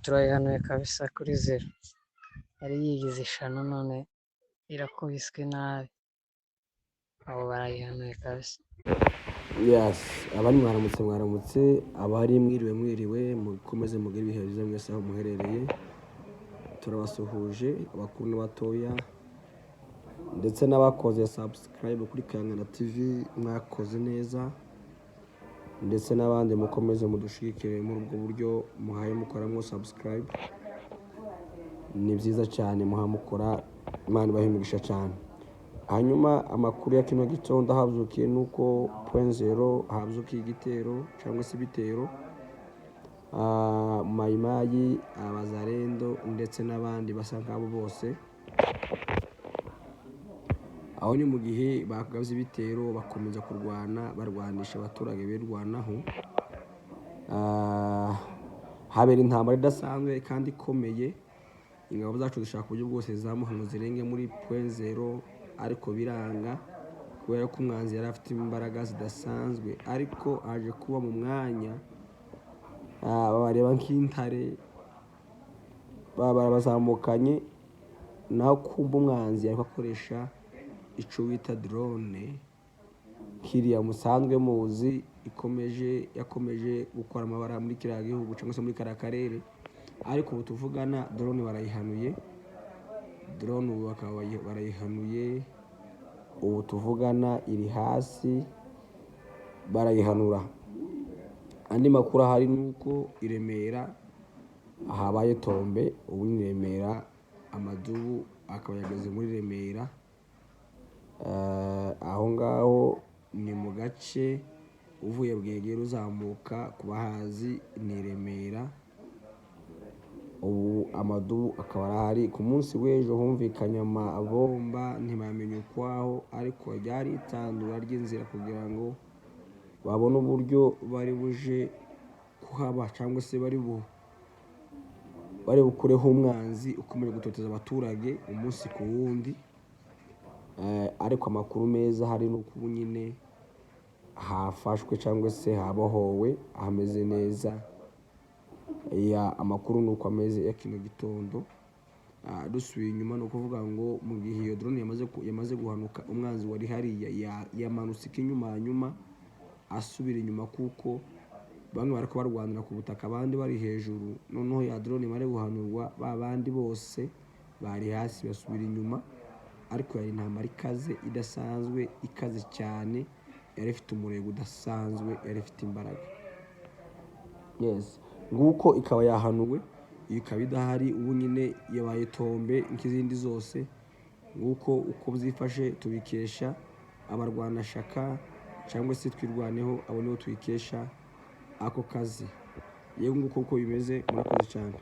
Turayihanuye kabisa kuri zero. Yari yigize ishano none irakubiswe nabi. Abo barayihanuye kabisa. Yes, abari mwaramutse, mwaramutse, abari mwiriwe, mwiriwe, mukomeze mugire ibihe byiza mwese aho muherereye. Turabasuhuje abakuru n'abatoya ndetse n'abakoze subscribe kuri Kangana TV, mwakoze neza, ndetse n'abandi mukomeze mudushigikire muri ubwo buryo muhaye mukoramo subscribe. Ni byiza cyane muhamukora, Imana ibahe imigisha cyane. Hanyuma amakuru ya kino gitondo ahabyukiye ni uko Point Zero habyukiye igitero cyangwa se ibitero. Mayimayi, Abazarendo ndetse n'abandi basa nk'abo bose. Aho ni mu gihe bagabye ibitero, bakomeza kurwana, barwanisha abaturage birwanaho. Habera intambara idasanzwe kandi ikomeye. Ingabo zacu zishaka uburyo bwose zizamuka ngo zirenge muri Point Zero, ariko biranga kubera ko umwanzi yari afite imbaraga zidasanzwe. Ariko aje kuba mu mwanya, babareba nk'intare, barabazamukanye, naho kumva umwanzi ariko akoresha ico bita drone, kiriya musanzwe muzi ikomeje, yakomeje gukora amabara muri kiriya gihugu cyangwa se muri kariya karere. Ariko ubu tuvugana drone barayihanuye, drone ubu bakaba barayihanuye. Ubu tuvugana iri hasi, barayihanura. Andi makuru ahari ni uko i Remera habaye tombe. Ubu ni Remera, amadubu akaba yageze muri Remera. Aho ngaho ni mu gace uvuye Bwegera uzamuka ku bahazi ni Remera. Ubu amadubu akaba arahari. Ku munsi w'ejo humvikanye amabomba, ntibamenya ukwaho, ariko ryari itandura ry'inzira kugira ngo babone uburyo bari buje kuhaba cyangwa se bari bukureho umwanzi ukomeje gutoteza abaturage umunsi ku wundi. Ariko amakuru meza hari ni uko ubu nyine hafashwe cyangwa se habohowe, hameze neza. Ya, amakuru ni uko ameze ya kino gitondo. Dusubiye inyuma, ni ukuvuga ngo mu gihe iyo drone yamaze guhanuka, umwanzi wari hariya yamanutse ikinyuma, hanyuma asubira inyuma, kuko bamwe bariko barwanira ku butaka, abandi bari hejuru. Noneho ya drone imare guhanurwa, ba bandi bose bari hasi basubira inyuma. Ariko yari intambara ikaze, idasanzwe, ikaze cyane, yari ifite umurego udasanzwe, yari ifite imbaraga. Yes, nguko ikaba yahanuwe, ikaba idahari. Ubu nyine yabaye tombe nk'izindi zose. Nguko uko byifashe, tubikesha abarwanashyaka cyangwa se Twirwaneho, abo nibo tubikesha ako kazi. Yewe, nguko uko bimeze. Murakoze cyane.